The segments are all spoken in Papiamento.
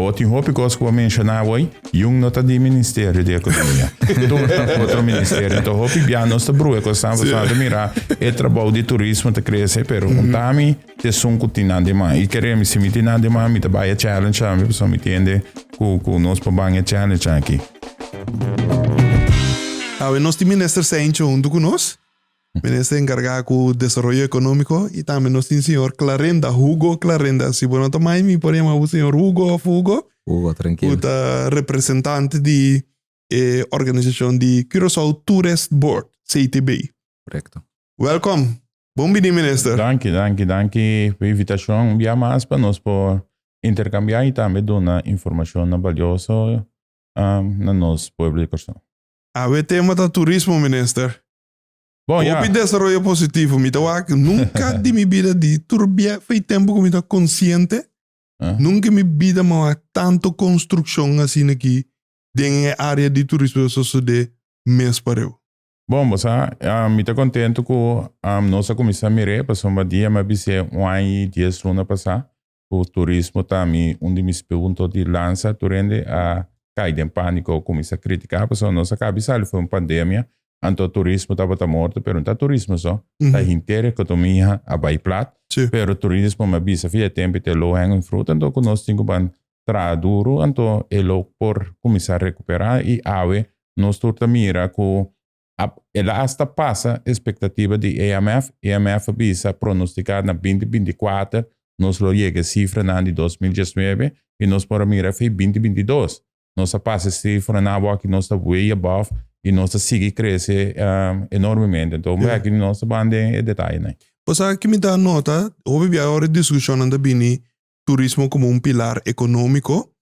Awor tin hopi kos ku bo a menshoná awor, yun no ta di Ministerio di Ekonomia. Tur ta otro ministerio. Enton hopi bia nos ta brua e kosnan pasobra nan ta mira e trabou di turismo ta krese, pero un ta mi ta esun ku tin nan den man. I kere mi si mi tin nan den man mi ta bai e challenge tambe pasobra mi tende ku ku nos por ban e challenge aki. Awe nos tin Minister Seincho huntu ku nos. Minister encargá ku desaroyo ekonómiko i tambe nos tin señor Clarenda, Hugo Clarenda. Si bo no ta mai mi por yama bo señor Hugo òf Hugo. Hugo, trankil. Ku ta representante di e organisashon di Curaçao Tourist Board, CTB. Korekto. Welkom. Bon bini minister. Danki, danki, danki pa e invitashon. Un bia mas pa nos por interkambiá i tambe duna informashonnan balioso na nos pueblo di Kòrsou. Awe tema ta turismo minister. Bon, ya. Hopi desaroyo positivo. Mi ta wak nunca di mi bida di tur bia fei tempo ku mi ta konsiente. Ah. Nunca mi bida mi wak tanto konstrukshon asina aki den e área di turismo ta sosodé mes pareu. Bon, bo sa, ah, mi ta kontentu ku ah, nos a kuminsá mir'é pasobra dia mi a bis'é un aña i dies luna pasá ku turismo ta mi un di mis punto di lansa. Tur hende a kai den pániko, kuminsá kritiká pasobra nos a kabi sali for un pandemia, anto turismo tabata morto, pero no ta turismo so, ta henter ekonomia a bai plat. Pero turismo mi a bisa via e tempu ta e low hanging fruit, anto ku nos tin ku ban traha duru, anto e lo por kuminsá rekuperá i awe nos tur ta mira ku El a hasta pasa espektativa di EMF. EMF a bisa pronostika na 2024 nos lo yega e sifranan di 2019 i nos por a mira fi 2022. Nos a pasa e sifranan awor ki nos ta way above i nos ta sigui krese enormemente. Enton aki nos ta ban den e detayenan. Bo sa ki mi ta nota, hopi bia ora e diskushonnan ta bini turismo komo un pilar ekonómiko,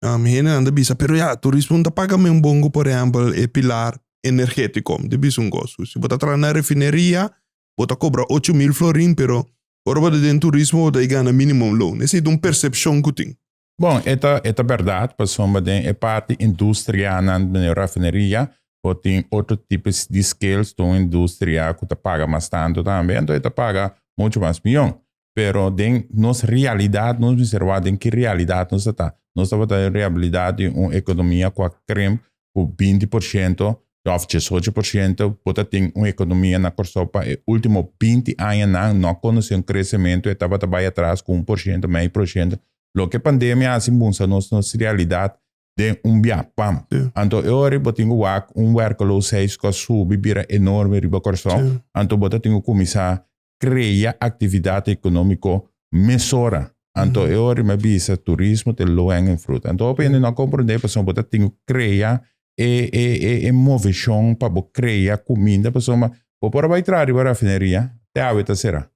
Hendenan ta bisa, pero ya, turismo no ta paga men bon ku por ehèmpel e pilar energétiko. Mi ta bisa un kos, si bo ta traha na refineria, bo ta kobra 8000 florin, pero ora bo ta den turismo bo ta gana minimum loon. Esei ta un persepshon ku tin. Bon, e ta e ta bèrdat, pasobra den e parti industrianan, den e rafineria, bo tin otro tipo di skills, ta un industria ku ta paga mas tantu tambe, anto e ta paga muchu mas mion. Pero den nos realidad, nos mester wak den ki realidad nos ta ta. Nos tabata den realidad di un economia cu a krimp cu 20% of 18%. Bo ta tin un economia na Corsou pa e ultimo 20 añanan no a conoce un crecemento, e tabata bay atras cu 1%, mei por ciento. Loke pandemia a haci bunsa nos nos realidad den un bia, pam. Anto e ora bo tin cu wak un werkeloosheid cu a subi bira enorme riba Corsou. Anto bo ta tin cu cuminsa krea aktividat ekonómiko mesora. Anto e ora mi a bisa turismo ta e low hanging fruit. Anto hopi hende no a komprondé pasobra bo ta tin ku krea e e e e moveshon pa bo krea kuminda pasobra bo por a bai traha riba rafineria te awe ta será.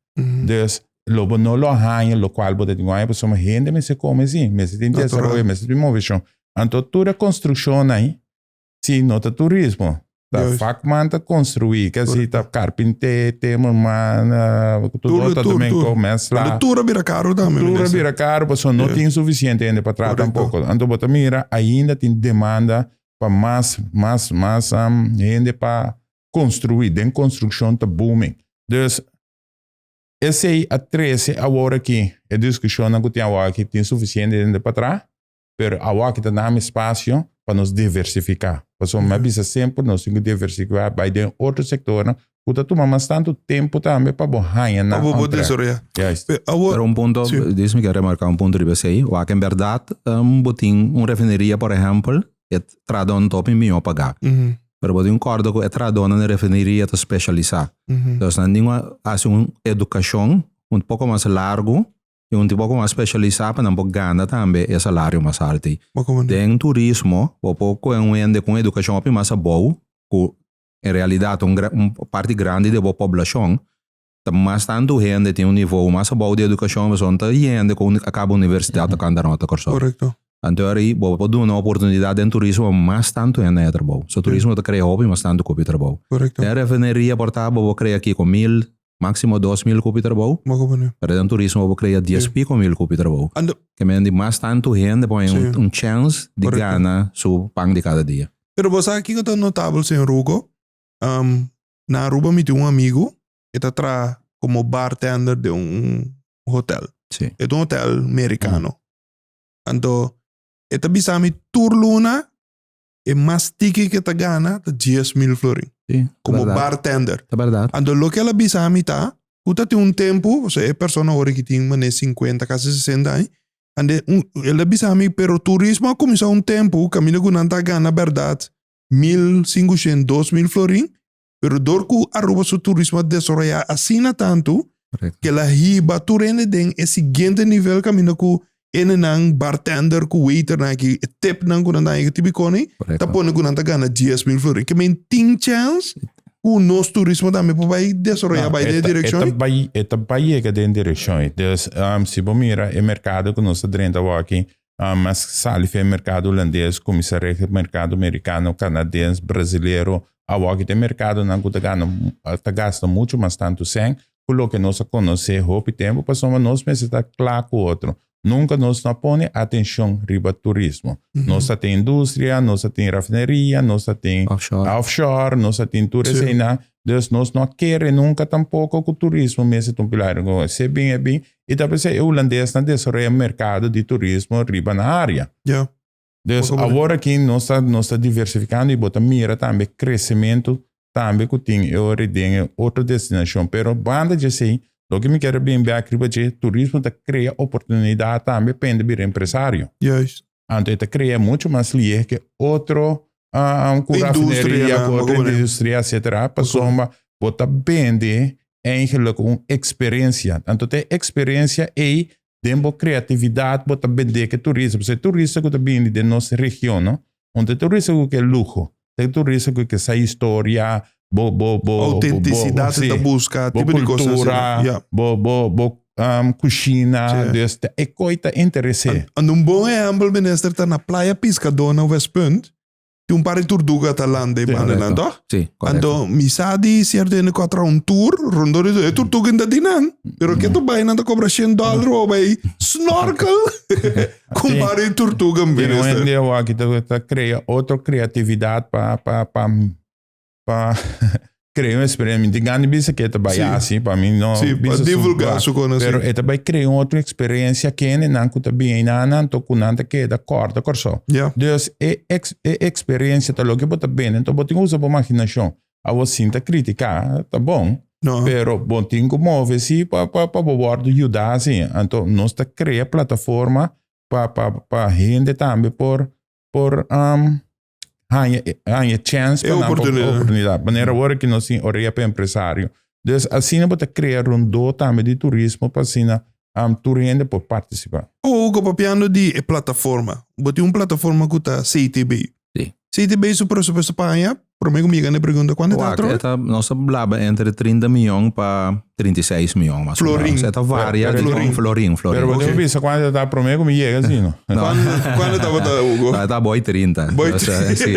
Dus lo bo no lo haña lokual bo ta tin ku haña pasobra hende mester kome si, mester tin desaroyo, mester tin moveshon. Anto tur e konstrukshonnan ei Si no ta turismo. Ta vakman ta construi, ke si ta carpinte, timmerman, tur ta domingo, mensla. Anto tur a bira caro tambe. Tur a bira caro, pasobra no tin suficiente hende pa traha tampoco. Anto bo ta mira ainda tin demanda pa mas, mas, mas hende pa construi. Den construccion ta booming. Dus esey a trece awor aki e discusionnan cu tin awor aki tin suficiente hende pa traha. Pero awor ta nami espacio pa nos diversifica. Pasobra mi a bisa semper nos tin cu diversifica bay den otro sectornan cu ta tuma mas tanto tempo tambe pa bo haya nan Pa bo por on track. desaroya. Juist. Pe awor, Pero un punto, sí. dis mi kier remarca un punto riba esey, wak en berdad bo tin un refineria por ehempel, e trahadornan ta hopi mihor paga. Pero bo tin un corda cu e trahadornan den refineria ta specialisa. Dus nan tin cu haci un educacion un poco mas largo I un tipo ku mas spesialisá pa nan por gana tambe e salario mas altu. Den turismo bo por kohe un hende ku un edukashon hopi mas abou ku en realidat un un parti grandi di bo poblashon ta mas tantu hende tin un nivou mas abou di edukashon pasobra no ta hende ku a kaba universidat ta kanta nota Kòrsou. Anto ahora bo por duna oportunidat den turismo pa mas tantu hende haña trabou. So turismo ta krea hopi mas tantu kopi trabou. Den refineria por ta bo por krea kiko mil Máximo 2000 kopi trabou. Pero den turismo bo krea dies piko mil kopi trabou. Ke men di mas tantu hende por haña un chèns di gana su pan di kada dia. Pero bo sa kiko ta notabel, señor Hugo? Na Aruba mi tin un amigu e ta traha komo bartender den un hotel. E ta un hotel merikano. Anto. E ta bisa mi tur luna e mas tiki ke ta gana ta 10.000 florin. Sí, Como verdad. bartender. Ta verdad. Anto loke el a bisa mi ta, ku ta tin un tempu, o sea, e persona ora ki tin mane 50, kasi 60 aña, ande un, el a bisa mi, pero turismo a kuminsá un tempu kaminda ku nan ta gana bèrdat 1500, 2000 florin, Pero dor ku Aruba su turismo a desaroyá asina tantu, Correcto. ke el a hiba tur hende den e siguiente nivel kaminda ku hendenan, bartender ku waiternan aki, e tipnan ku nan ta haña ku tipi koni, ta Correcto. pone ku nan ta gana 10.000 florin. Ke men tin chèns ku nos turismo tambe por bai desaroyá No, bai e den e ta, e direkshon ta ei. bai, e ta bai yega den direkshon ei. Dus, si bo mira e merkado ku nos ta drenta awor aki, Mas sali fen merkado hulandes, kuminsá regla merkado merikano, kanadens, brasilero. Awor ki ta e merkadonan ku ta gana, ta gasta muchu mas tantu sèn ku loke nos a konosé hopi tempu pasobra nos mester ta kla ku otro. Nunka nos no a pone atenshon riba turismo. Nos ta tin industria, nos ta tin rafineria, nos ta tin Offshore. offshore, nos ta tin tur eseinan. Dus nos no a kere nunka tampoko ku turismo mester ta un pilar. Se bin e bin I ta p'esei e hulandesnan desaroya merkado di turismo riba nan área. Ja. Dus Poko awor aki nos ta nos ta diversifikando i bo ta mira tambe kresementu tambe ku tin e ora den e otro destinashon. Pero banda di esei, loke mi kier a bin bek riba dje, turismo ta krea oportunidat tambe pa hende bira empresario. Juist. Anto e ta krea muchu mas lihe ke otro ku Industria, rafineria, ku bo otro komo industria, etcetera. Pasobra bo ta bende eigenlijk un eksperensia. Anto te eksperensia ei den bo kreatividat bo ta bende ke turista. Pasobra e turista ku ta bini den nos region, no, un ta e turista ku ke luho, ta e turista ku ke sa historia, bo bo bo Autenticidad bo, ta busca, bo tipo di cosas cultura, asina. Ja. bo bo bo cushina, Sí. dus ta e coi ta interesé. En un bon ehempel, minister, ta na Playa Piscador na Westpunt, tin un par di tortuga ta landa e Sí. bandanan, Correcto. toch? Sí, correcto. Anto, mi sa di cierto hende cu a traha un tour rondom di e tortuga inta di nan. Pero ke tu bai nan ta cobra 100 dollar pa bai snorkel cu un Sí. par di tortuga, Tin un minister. hende awor ta ta crea otro creatividad pa pa pa pa crea un experiencia. Mi tin gana di bisa ke ta bai Sí. hasi, pa mi no Sí, pa bisa su divulga ba. su conoci. Pero e ta bai crea un otro experiencia kende nan ku ta bin einan anto ku nan ta keda kòrda Kòrsou. Ja. Dus e ex, e experiencia ta loke bo ta bende, anto bo tin ku usa bo imaginashon. Awor sin ta kritiká, ta bon, No. pero bo tin ku move si pa pa pa bo wòrdu yuda asi. Anto nos ta krea plataforma pa pa pa hende tambe por por um, haña, haña chance E pa nan por oportunidad. oportunidad. Manera awor que nos tin orea pa empresario. Dus asina bo ta crea rondó tambe di turismo pa asina um, tur hende por participa. Oh, Hugo, papiando di e plataforma. Bo tin un plataforma ku ta CTB. Sí. CTB su presupuesto pa aña, promé ku mi yega na e pregunta, kuantu ta Wak, atrobe? e ta, nos ta blaba entre 30 mion pa 36 mion mas o Florin. menos. E ta varia Pero- di Florin. un florin, florin. Pero bo Ok. tin bisa kuantu ta promé ku mi yega así, no? No. Kuando, kuando tabata, Hugo? Ta, ta boi 30. Boi Dus, eh, sí.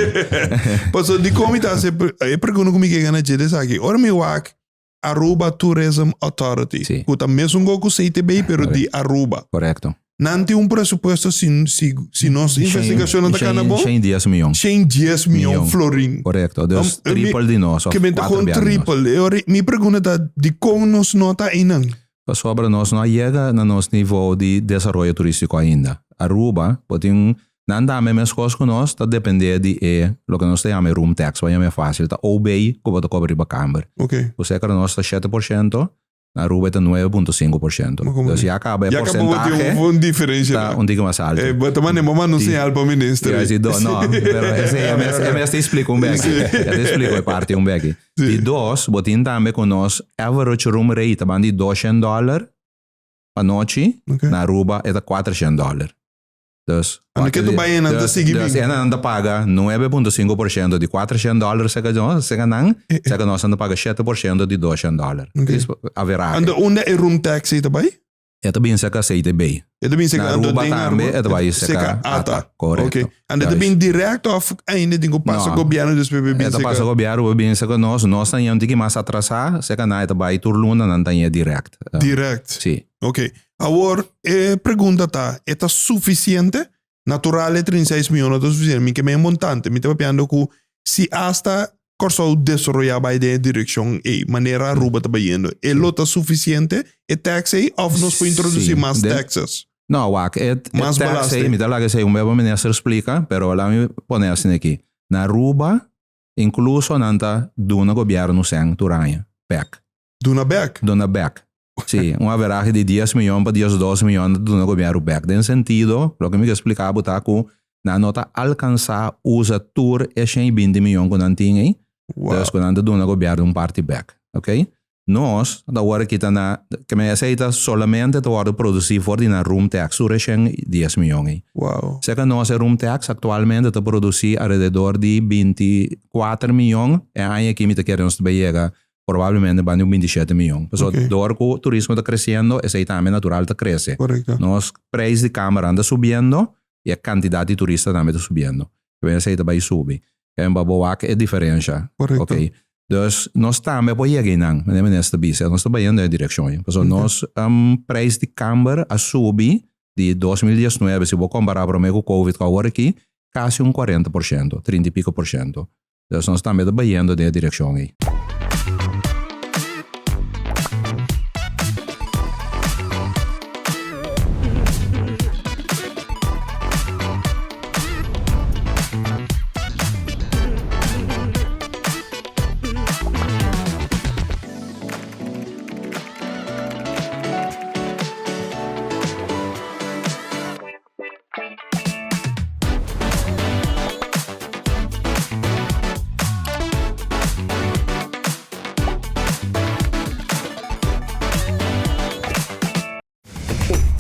Paso di kon mi ta hasi e pregunta ku mi ke gana dje esaki. Ora mi wak Aruba Tourism Authority, Sí. ku ta mesun go ku CTB, pero di Aruba. Correcto. Nan tin un presupuesto si, si, si nos investigacion ta cana bon, 110 mion. 110 mion Mion. florin. Correcto. Dus Um, mi- triple di nos. Of Que men ta cuatro gewoon biaha di nos. triple. E ora, mi pregunta ta, di con nos no ta einan? Pasobra nos no a yega na nos nivel di desaroyo turistico ainda. Aruba, bo tin, nan tambe mescos cu nos, ta depende di e, loke nos ta yama e room tax, bo yama e facil, ta OB cu bo ta cobra riba camber. Ok. Cu seker nos ta 7%, Na Aruba e ta 9.5%. Maar como Dus que- ya caba e Ya acabou de porcentahe un, un diferencia. ta un tiki mas alto. Eh, but man, mama no señal pa minister. Ja, si do, no, pero ese MS, MS te explico un beki. Sí. Ja te explico e parti un beki. Sí. Di dos, bo tin tambe cu nos average room rate ta ban di 200 dollar pa nochi, Okay. na Aruba e ta 400 dollar. Dus, Ando ke tu bai nan ta sigui dus, bin. en nan ta paga 9.5% di 400 dollar seka jo, seka nan, Eh, eh. seka nos nan ta paga 7% di 200 dollar. Ok. Dus, averahe. Ando unda e room taxi ta bai? E ta bin seka CTB. E ta bin seka Na ando Aruba den tambe Aruba. e ta bai seka ATA. Correcto. Ok. Ando ta Juist. bin direct of ainda tin ku pasa No. gobierno despues bin E ta seka? pasa gobierno bin seka nos, nos ta un tiki mas atrasá, seka nan e ta bai tur luna nan ta direct. Direct. Sí. Ok. Awor, e pregunta ta, e ta suficiente? Natural e 36 miyon no ta suficiente. Mi ke men montante. Mi ta papiando ku si hasta Kòrsou desaroyá bai den e direkshon ei, manera Aruba ta bayendo, e lo ta suficiente e tax ei òf nos por introdusí Sí, mas den taxes? No, wak, e e Mas tax ei, belasting. mi ta laga esei un beba minister splika, pero laat mi pone asina aki. Na Aruba, incluso nan ta duna gobierno sèn tur aña, bek. Duna bek? Duna bek. Sí, un averahe di dies miyon pa diesdos miyon ta duna gobierno bek. Den sentido, loke mi ke splika bo ta ku nan no ta alkansá usa tur e 120 miyon ku nan tin ei, Wow. dus ku nan ta duna gobierno un parti bek. Oké? Nos ta wòrdu kita na, ke men esei ta solamente ta wòrdu produsí for di nan room tax, tur e 110 miyon ei. Wow. Serka nos e room tax aktualmente ta produsí alrededor di 24 miyon, e aña aki mi ta kere nos ta bai yega probablemente banda di un 27 miyon. Pasobra Ok. dor ku turismo ta kresiendo, esei tambe natural ta krese. Korekto. Nos preis di kameranan ta subiendo i e kantidat di turista tambe ta subiendo. Ke esei ta bai subi. Ke men bo wak e diferensha. Korekto. Ok. Dus nos tambe por yega einan, meneer minister bisa. Nos ta bayendo den e direkshon ei. Pasobra Ok. nos preis di kamber a subi di 2019, si bo kompará promé ku covid ku awor aki, kasi un 40%, 30 i piko por shento. Dus nos tambe ta bayendo den e direkshon ei.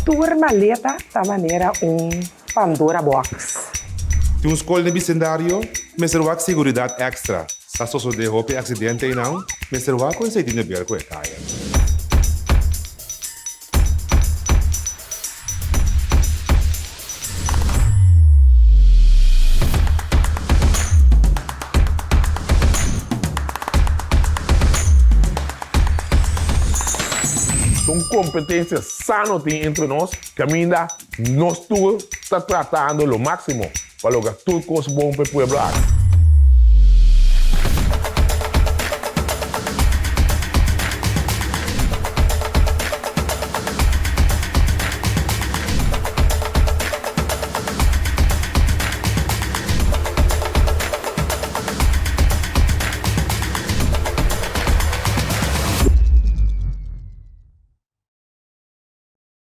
Tur maleta ta manera un Pandora box. Tin un skol den bisendario mester wak seguridat èkstra. Sa sosodé hopi aksidente einan, mester wak ku esei tin de ber ku e kaya. Un competencia sano tin entre nos caminda nos tur ta tratando lo maximo pa logra tur cos bon pa e pueblo aki.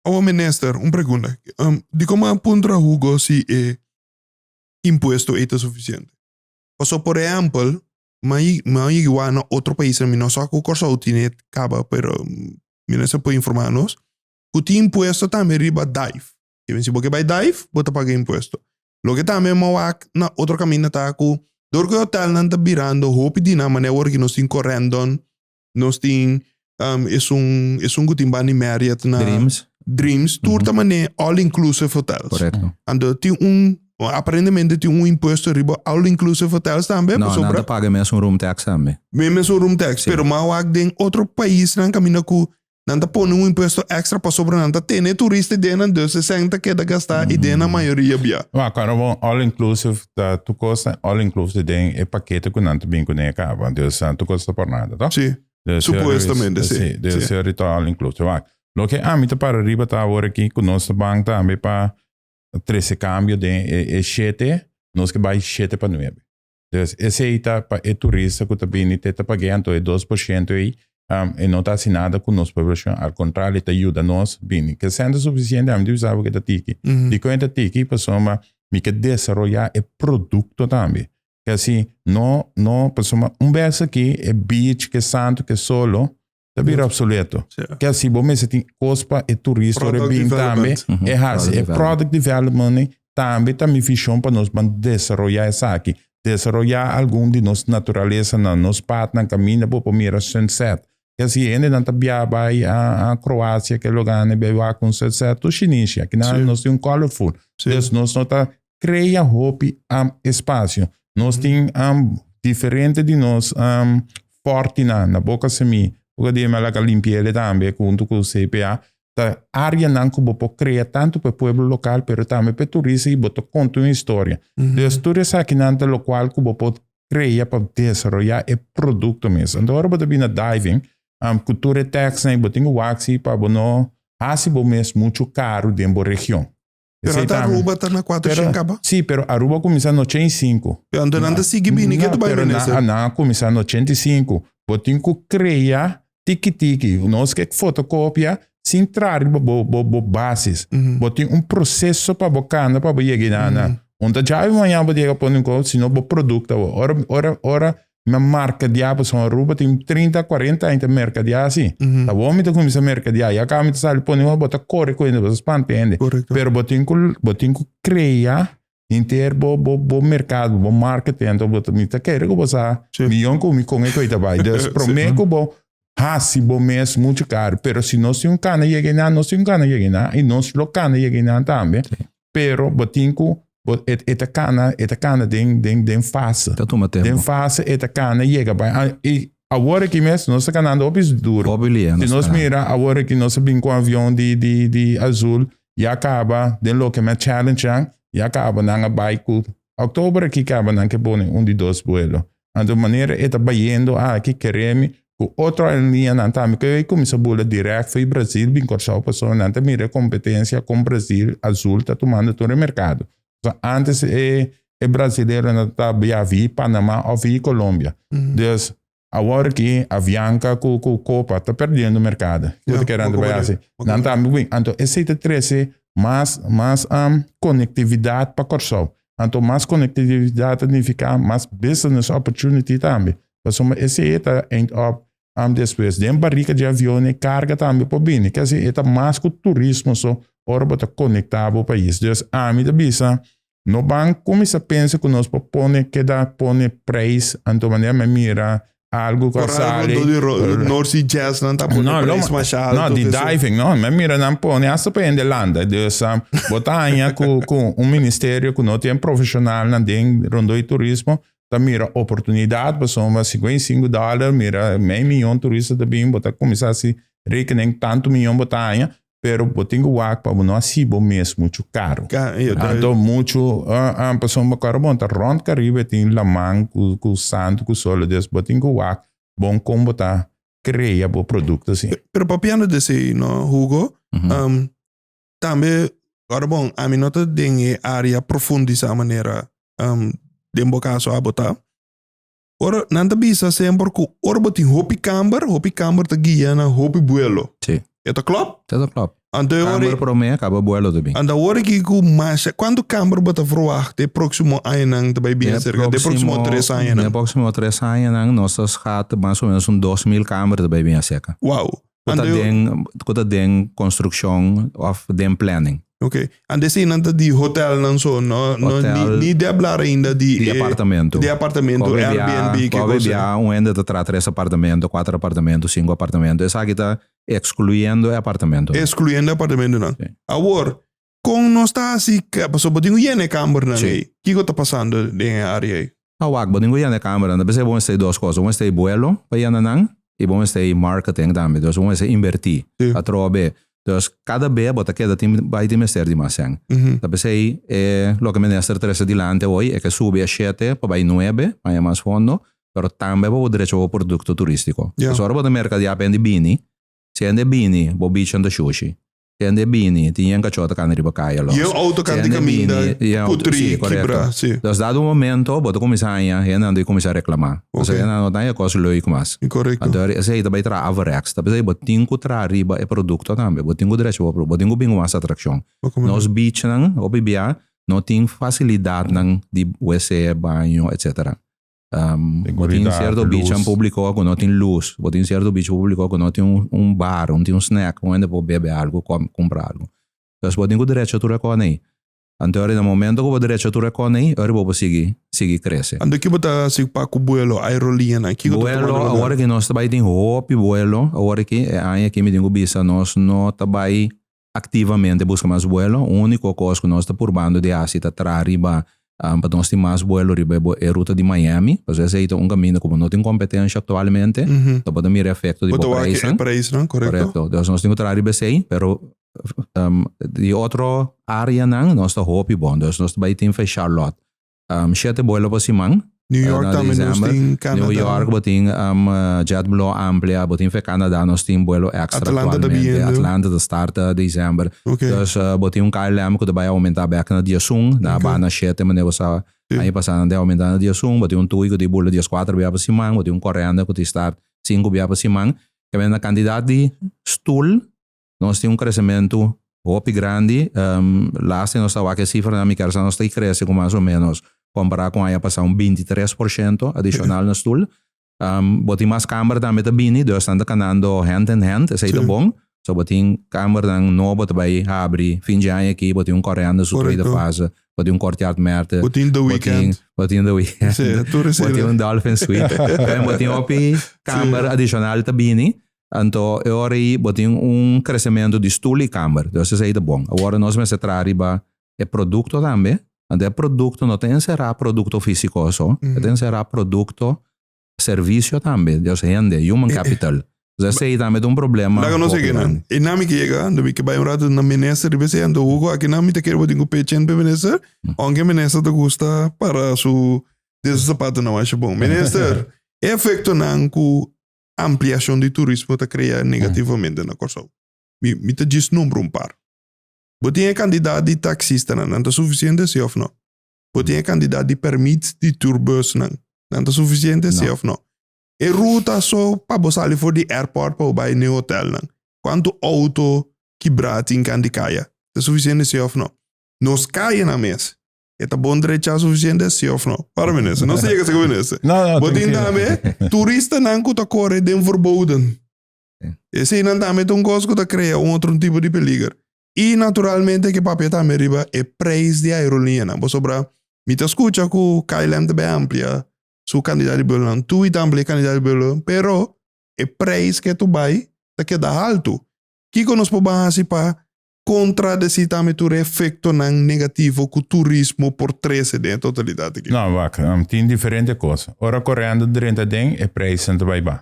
Awor minister, un pregunta. Dikon a puntra Hugo si e impuesto ei ta sufisiente? Pasobra por ehèmpel, mi a yega wak na otro paisnan, mi no sa ku Kòrsou tine kaba, pero minister por informá nos, ku tin impuesto tambe riba dive. Si bo ke bai dive, bo ta paga impuesto. Loke tambe mi a wak na otro kaminda ta ku dor ku e hotelnan ta birando hopi di nan manera awor ku nos tin Corendon, Nos tin um, esun, esun ku tin bani Marriott na Dreams. Dreams, tur ta mané all inclusive hotels. Correcto. Anto tin un, aparentemente tin un impuesto riba all inclusive hotels tambe, No, nan pasobra ta paga mes un room tax tambe. me mes un room tax, Sí. pero ma wak den otro paisnan kaminda ku nan ta pone un impuesto extra pasobra nan ta tene turista den nan, dus e sèn ta keda gastá i den nan mayoria bia. Ma cuando bo all inclusive ta tu cos ta all inclusive den e pakete cu nan ta bin cune caba. Dus tu cos ta por nada, toch? Sí, Dus supuestamente, sí, Sí, dus sí. ta all inclusive. Wak, loke ami ta para riba ta awor aki cu nos ta ban tambe pa trece cambio den e shete, nos ke bai shete pa nuebe. Dus esei ta pa e turista ku ta bini te ta pag'é, anto e 2% ei e no ta hasi nada ku nos poblashon, al kontrario e ta yuda nos bini. Ke sèn ta sufisiente ami ta bisa bo ke ta tiki. Dikon e ta tiki? Pasobra mi ke desaroyá e produkto tambe. Ke asi no no pasobra un bes aki e beach ke santu ke solo ta bira obsoleto. Ke asi bo mester tin kos pa e turista ora e Product bin tambe development. e hasi. E product development ei tambe ta mi vision pa nos ban desaroyá esaki. Desaroyá algun di nos naturalesa na nos patnan kaminda bo por mira sunset. Ke asi hendenan ta bia bai a Kroasia ke lugarnan bai wak un sunset tur shinishi. Akinan nos tin un colorful. Dus nos no ta Crea hopi espacio. Nos tin diferente di nos fortinan na Boca Semí. Boca di a laga limpi'ele tambe hunto cu CPA. Ta areanan cu bo por crea tanto pa e pueblo local pero tambe pa e turista y bo ta conta un historia. Dus tur esakinan ta locual cu bo por crea pa desaroya e producto mes. Anto ora bo ta bini na diving cu tur e taxnan y bo tin cu wak si pa bo no. hasi bo mes muchu karu den bo region. Pero Esei ata tambe. Aruba ta na Pero, 400 kaba. sí, pero Aruba a kuminsá na 85. Pero anto nan ta sigui bini ke No, ta bai pero nan, minister. nan a kuminsá na 85. Bo tin ku krea tiki tiki. Nos ke fotokopia sin tra riba bo, bo, bo basis. Bo tin un proseso pa bo kanda pa bo yega na na. Un ta djabi mañana bo yega pone un kos, sino bo produkto bo. Ora, ora, ora mi a mercadeá pasobra Aruba tin 30, 40 aña ta mercadeá asi. Ta bon mi ta kuminsá mercadeá. Ya kaba mi ta sali pone bo ta kore ku hende, bo ta spanta hende. Korekto. Pero bo tin ku, bo tin ku krea henter bo, bo, bo merkado, bo marketing. Anto bo ta, mi ta kere ku bo sa Sí. miyon ku mi kon e koe ta bai. Dus promé ku bo hasi bo mes muchu karu. Pero si nos tin un kana yega einan, nos tin un kana yega einan i nos lo kana yega einan tambe. Pero bo tin ku bo e e ta kana e ta kana den den den fase. Ta tuma tempo. Den fase e ta kana yega bai. Ah, i awor aki mes nos ta kanando hopi duro. Hopi lia Si nos nos ta. mira awor aki nos a bin ku avion di di di Azul ya kaba den loke men challenge nan ya kaba nan a bai ku Oktober aki kaba nan ke pone un di dos buelo. Anto manera e ta bayendo aki keremi ku otro aerolineanan tambe ke a kuminsá bula dirèkt for di Brazil bin Kòrsou pasobra nan ta mira e kompetensia kon Brazil Azul ta tumando tur e merkado. Pasobra antes e e brasileronan ta bia via Panama òf via Colombia. Dus awor aki Avianca ku ku Copa ta perdiendo merkado. Ku ta kere anto bai hasi? Nan tambe bin. Anto esei ta trese mas mas konektividat pa Kòrsou. Anto mas konektividat ta nifiká mas business opportunity tambe. Pasobra esei ta end up despues den barika di avion e karga tambe por bini. Kesi e ta mas ku turismo so ora bo ta konektá bo pais. Dus ami ta bisa no ban kuminsá pensa ku nos por pone keda pone preis anto manera mi a mira algo ku a Por sali. algo di North Sea Jazz nan ta pone No, prijs masha alto. No, di dus- diving, no. Mi a mira nan pone hasta pa hende landa. Dus um, bo ta haña ku, ku un ministerio ku no tin profesionalnan den rondó di turismo, ta mira oportunidat pasobra 55 dòler, mira mei miyon turista ta bin, bo ta kuminsá hasi rekening tantu miyon bo ta haña, Pero bo tin ku wak pa bo no hasi bo mes muchu karu. Anto muchu pasobra bo kòrda bon ta rònt Karibe tin laman ku ku santu ku solo dus bo tin ku wak bon kon bo ta krea bo produkto si. Pero papiando di esei no Hugo, tambe kòrda bon ami no ta den e área profundisá manera den bo kaso abo ta. Ora nan ta bisa semper ku ora bo tin hopi kamber, hopi kamber ta guia na hopi buelo. Sí. E ta klop? E ta klop. Anto e ora Kamber promé kaba buelo ta bin. Anto awor aki ku masha, kuantu kamber bo ta verwagt e próksimo añanan ta bai bin aserka? De próksimo tres añanan. De próksimo tres añanan nos ta schat mas o menos un 2000 kamber ta bai bin aserka. Wow. Ku ta den, ku ta den konstrukshon òf den planning. Ok. Anto eseinan ta di hotelnan so, no? No, Hotel. ni, ni de hablar ainda di, Di eh, apartamento. di apartamento, Kobe bia, Airbnb, ke kobe cosa. bia un hende ta traha tres apartamento, kuater apartamento, sinku apartamento. Esaki ta ekskluyendo e apartamentonan. Excluyendo apartamentonan. Sí. Awor, kon nos ta hasi, pasobra bo tin ku yena e kambernan Sí. ei. Kiko ta pasando den e área ei? No wak, bo tin ku yena e kambernan. Ta p'esei bo mester dos kos. Bo mester buelo pa yena nan i bo mester marketing tambe. Dus bo mester inbertí Sí. atrobe. Dus kada be bo ta keda tin bai tin mester di mas sèn. Ta p'esei e loke minister trese dilanti awor e ke subi e shete pa bai nuebe, haña mas fondo, pero tambe pa bo drecha bo produkto turístiko. Ja. Pasobra ora bo ta merkadeá pa hende bini, si hende bini bo bichnan ta shushi. Hende bini, tin yen kachó ta kana riba kaya los. Yen auto Si kanta hende kaminda, bini, yen auto, putri, sí, korekto. kibra, sí. Dus dado un momento bo ta kuminsá haña, hendenan ta kuminsá reklamá. Ok. Pasobra hendenan no ta haña kos leuk mas. Korekto. Anto esei ta bai traha averechts. Ta p'esei bo tin ku traha riba e produkto tambe. Bo tin ku drecha bo produkto. Bo tin ku bin ku mas atrakshon. Nos beachnan hopi bia no tin fasilidatnan di wc, baño, etcetera. Bo tin Seguridad, cierto beach luz. publico cu no tin luz. Bo tin cierto beach publico cu no tin un, un bar, un tin un snack, un hende por bebe algo, com, cumpra algo. Dus bo tin cu derecho tur e con ey. Anto ora na momento cu bo derecho tur e con ey, ora bo por sigui, sigui crece. Anto ki bo ta haci pa cu buelo, aerolineanan? Kico ta Buelo, tuma lugar? awor aki nos ta bay tin hopi buelo, awor aki e aña aki mi tin cu bisa nos no ta bay activamente busca mas buelo. Unico cos cu nos ta purbando di haci ta traha riba pa nos tin mas buelo riba e ruta di Miami, pasobra esey ta un caminda cu bo no tin competencia actualmente, ta bo ta mira e efecto di Bo ta bo wak e prijsnan. prijsnan, correcto. Correcto. Dus nos tin cu traha riba esey, pero di otro areanan nos ta hopi bon. Dus nos ta bay tin fe Charlotte. Shete buelo pa siman. New York na tambe nos december. tin Canada. New York bo tin JetBlue amplia, bo tin fe Canada nos tin buelo extra Atlanta ta actualmente. biendo. Atlanta ta start december. Ok. Dus bo tin un KLM ku ta bai aumenta bek na diesun, na Ok. baha na shete manera bo sa aña pasa nan ta aumenta na diesun, bo tin un TUI ku ta bula dieskuater bia pa siman, bo tin un Corendon ku ta start sinku bia pa siman. Kebende na kantidat di stul Nos tin un kresementu hopi grandi. Laatste nos ta wak e sifranan, mi kier sa nos ta krese ku mas o menos kompará ku aña pasá un 23% adishonal na stul. Bo tin mas kamber tambe ta bini, dus nan ta kanando hand in hand, esei ta bon. So bo tin kambernan nobo ta bai habri fin di aña aki, bo tin un Corendon su tweede fase, bo tin un Courtyard Merte. Bo tin The Weekend. Bo tin The Weekend. Bo tin un Dolphin Suite. Bo tin hopi kamber adishonal ta bini. Anto e ora ei bo tin un kresementu di stul i kamber. Dus esei ta bon. Awor nos mester traha riba e produkto tambe. Anto e produkto no ta enserá produkto físiko so, e ta enserá produkto, servisio tambe. Dus hende, human capital. Dus esei tambe ta un problema Laga nos hopi yega grandi. E nan mi ke yega, anto mi ke bai un rato na minister riba esei. Anto Hugo aki nan mi ta kere bo tin ku pechen pa e minister. Aunke minister ta gusta para su den su zapatonan masha bon. Minister, e efektonan ku ampliashon di turismo ta krea negativamente na Kòrsou. Mi, mi ta djis nombra un par. Bo tin e kantidat di taksistanan, nan ta sufisiente si òf no? Bo tin e kantidat di pèrmit di tourbusnan, nan ta sufisiente si òf no? E ruta so pa bo sali for di airport pa bo bai n'e hotelnan, kuantu outo kibrá tin kan di kaya, ta sufisiente si òf no? Nos kayanan mes, E ta bon drechá suficiente, sí of no? Para minister. No se llega sa minister. No, no, Bo tin tranquilo. tambe turistanan ku ta kore den verboden. Eseinan tambe ta un kos ku ta krea un otro tipo di peliger. I naturalmente ke papia tambe riba e prijs di aerolineanan. Pasobra mi ta skucha ku KLM ta bai amplia su kantidat di buelonan, TUI ta amplia e kantidat di buelonan, pero e prijs ke tu bai ta keda haltu. Kiko nos por ban hasi pa Kontradesí tambe tur e efektonan negativo ku turismo por trese den e totalidat aki. No, wak, tin diferente kos. Ora korendo drenta den, e prijsnan ta bai ba.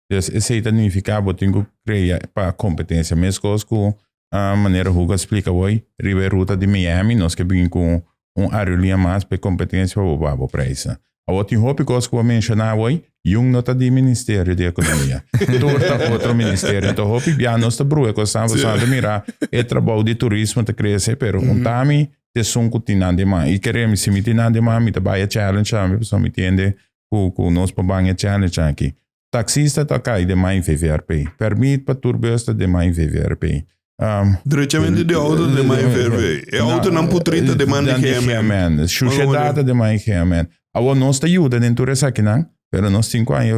Dus esei ta nifiká bo tin ku krea pa kompetensia. Meskos ku manera Hugo a splika awor, riba e ruta di Miami nos ke bin ku un aerolínea mas pa e kompetensia pa bo baha bo prijsnan. Awor tin hopi kos ku bo menshoná awor, yun no ta di Ministerio di Ekonomia. Tur ta otro ministerio. Enton hopi bia nos ta brua e kosnan pasobra ta mira e trabou di turismo ta krese, pero un ta mi ta esun ku tin nan den man. I kere mi, si mi tin nan den man mi ta bai e challenge tambe pasobra mi tende ku nos por ban e challenge aki. Taxista ta kai den man VVRP. Permit pa tur bus ta den man VVRP. Drechamente di auto ta den man VVRP. E autonan putri ta den man di GMN. Shushedat ta den man di GMN. Awor nos ta yuda den tur esakinan, pero nos tin ku haña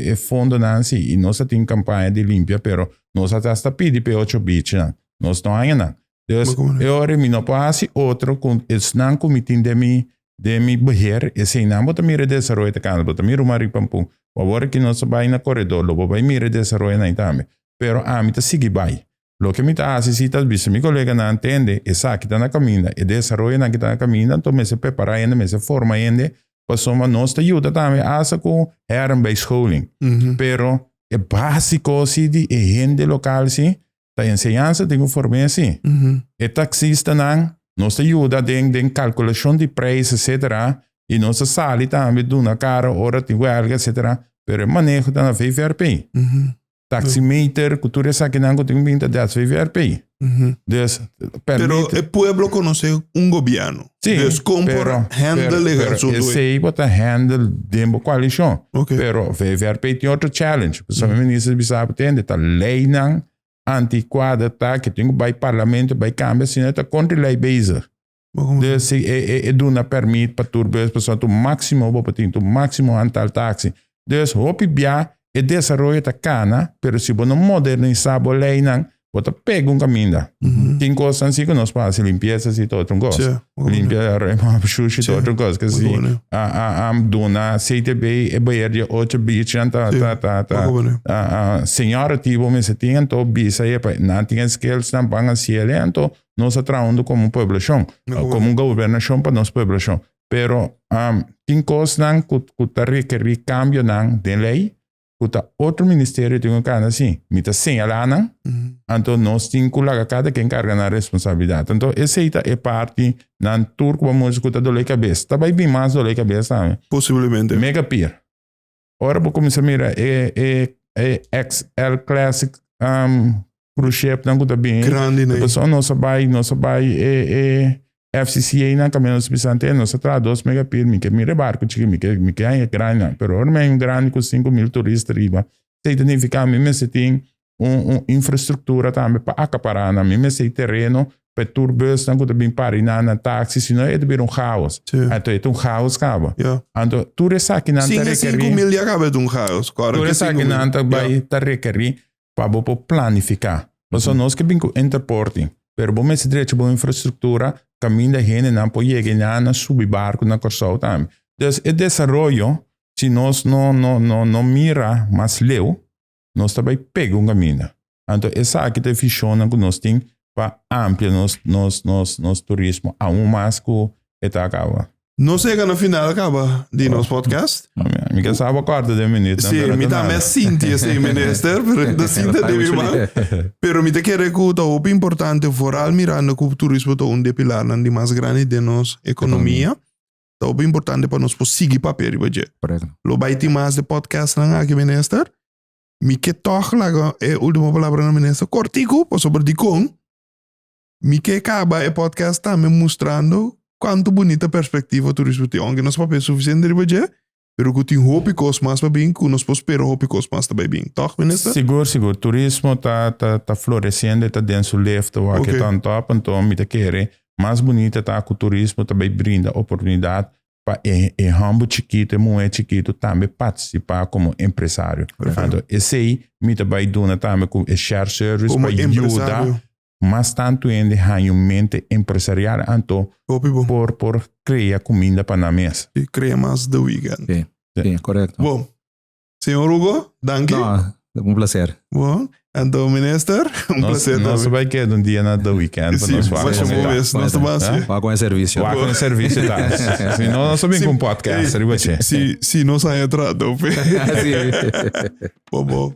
e fondonan si. I nos a tin kampaña di limpia, pero nos a hasta pidi pa e ocho beachnan. Nos no haña nan. Dus e ora mi no por hasi otro ku esnan ku mi tin den mi den mi beheer, eseinan bo ta mira e desaroyo ta kanda, bo ta mira un maripampun. Awor ki nos ta bai na koredor lo bo bai mira e desaroyonan ei tambe. Pero ami ta sigui bai. Loke mi ta hasi si ta bisa mi koleganan, tende, esaki ta na kaminda, e desaroyonan ki ta na kaminda, anto mester prepará hende, mester forma hende, pasobra nos ta yuda tambe hasta ku herbijscholing. Pero e básiko si di e hende lokal si, Ta enseñansa tin ku form'é si. E taksistanan nos ta yuda den den kalkulashon di preis etcetera i nos ta sali tambe duna kara ora tin wèlga etcetera pero e maneho ta na VVRP. Taximeter ku tur esakinan ku tin ku bin ta des VVRP. Dus Pero permit e pueblo konosé un gobièrnu. Sí, Dus kon por pero, handle pero, e pero asuntu ei? esei bo ta handle den bo koalishon. Ok. Pero VVRP tin otro challenge. Pasobra mi minister bisa bo tende, ta leinan antikuada ta ke tin ku bai parlamento bai kambia, sino ta kontra e lei bezig. Maar kom- Dus si e, e, e duna permit pa tur bus, pasobra tu máksimo bo por tin, tu máksimo antal taxi. Dus hopi bia e desaroyo ta kana, pero si bo no modernisá bo leinan, bo ta pega un kaminda. Tin kosnan si ku nos por hasi limpiesa si ta otro kos. Limpia shushi ta otro kos. Ke si a duna CTB e beheer di ocho beachnan ta ta ta ta seniority bo mester tin anto bisa e pa nan tin e skillsnan ban hasiel anto nos a traha huntu komo pueblashon, komo gobernashon pa nos pueblashon. Pero tin kosnan ku ta rekerí kambionan den lei. ku ta otro ministerio tin ku karga si. Mi ta señalá nan, anto nos tin ku laga kada ken karga nan responsabilidat. Anto esei ta e parti nan tur ku bo mustra ku ta dolé kabes. Ta bai bin mas dolé kabes tambe. Posiblemente. Mega pier. Ora bo kuminsá mira e e e XL Classic cruise ship nan ku ta bini. Grandi nan. Pasobra nos a bai nos a bai e e FCCA nan kaminda nos bisa antes nos a traha dos mega pier mi ke mira e barco chiki mi ke mi ke haña e grandi nan pero ora mi haña un grandi ku 5000 turista riba esei ta nifiká mi mester tin un un infrastruktura tambe pa akapará nan mi mester tin tereno pa e tur busnan ku ta bin para nan na taxi sino e ta bira un chaos anto e ta un chaos kaba anto tur esakinan ta rekerí 5000 ya kaba e ta un chaos tur esakinan ta bai ta rekerí pa bo por planifiká. Pasobra nos ke bin ku interporting, pero bo mester drecha bo infrastruktura kaminda hendenan por yega i nan a subi barku na Kòrsou tambe. Dus e desaroyo, si nos no no no no mira mas leu, nos ta bai pega un kaminda. Anto esaki ta e vishonnan ku nos tin pa amplia nos nos nos nos turismo aun mas ku e ta kaba. Nos yega na final kaba di nos podcast. Mi ke sa bo kòrta den minuut. Sí, mi tambe a sinti esei, minister, pero no ta sinti den mi man. Pero mi ta kere ku ta hopi importante, vooral mirando ku turismo ta un di e pilarnan di mas grandi den nos ekonomia. Ta hopi importante pa nos por sigui papia riba dje. Lo bai tin mas de podcastnan aki, minister. Mi ke tòg laga e ultimo palabra na minister kòrtiku, pasobra dikon Mi ke kaba e podcast tambe mustrando kuantu bunita perspektiva turismo tin. Ounke nos papia sufisiente riba dje, pero ku tin hopi kos mas pa bin, ku nos por spera hopi kos mas ta bai bin. Tòg, minister? Sigur, sigur. Turismo ta ta ta floresiendo, e ta den su lefte wak, e ta on top. Anto mi ta kere mas bunita ta ku turismo ta bai brinda oportunidat pa e e hòmber chikitu, e muhé chikitu tambe partisipá komo empresario. Anto esei mi ta bai duna tambe ku e shared service pa yuda mas tantu hende haña un mente empresarial anto por por krea kuminda pa nan mes. Sí, krea mas de weekend. Sí, sí, korekto. Bon, señor Hugo, danki. No, un placer. Bon, anto minister, un placer tambe. Nos bai keda un dia na The Weekend pa nos wak kon e ta. Nos ta basi. Wak kon e servicio. Wak kon e servicio ta. Si no, nos ta bin ku un podcast riba dje. Si, si nos haña trato. Sí. Bon, bon.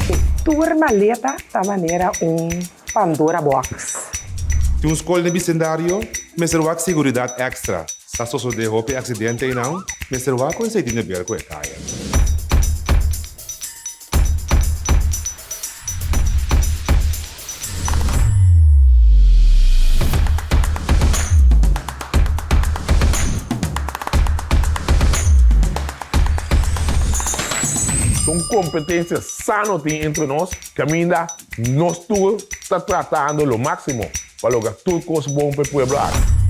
E tur maleta ta manera un Pandora box. Tin un skol den bisendario mester wak siguridat èkstra. Sa sosodé hopi aksidente einan, mester wak ku esei tin de ber ku e kaya. Un kompetensia sano tin entre nos kaminda nos tur ta tratando lo máksimo pa logra tur kos bon pa e pueblo aki.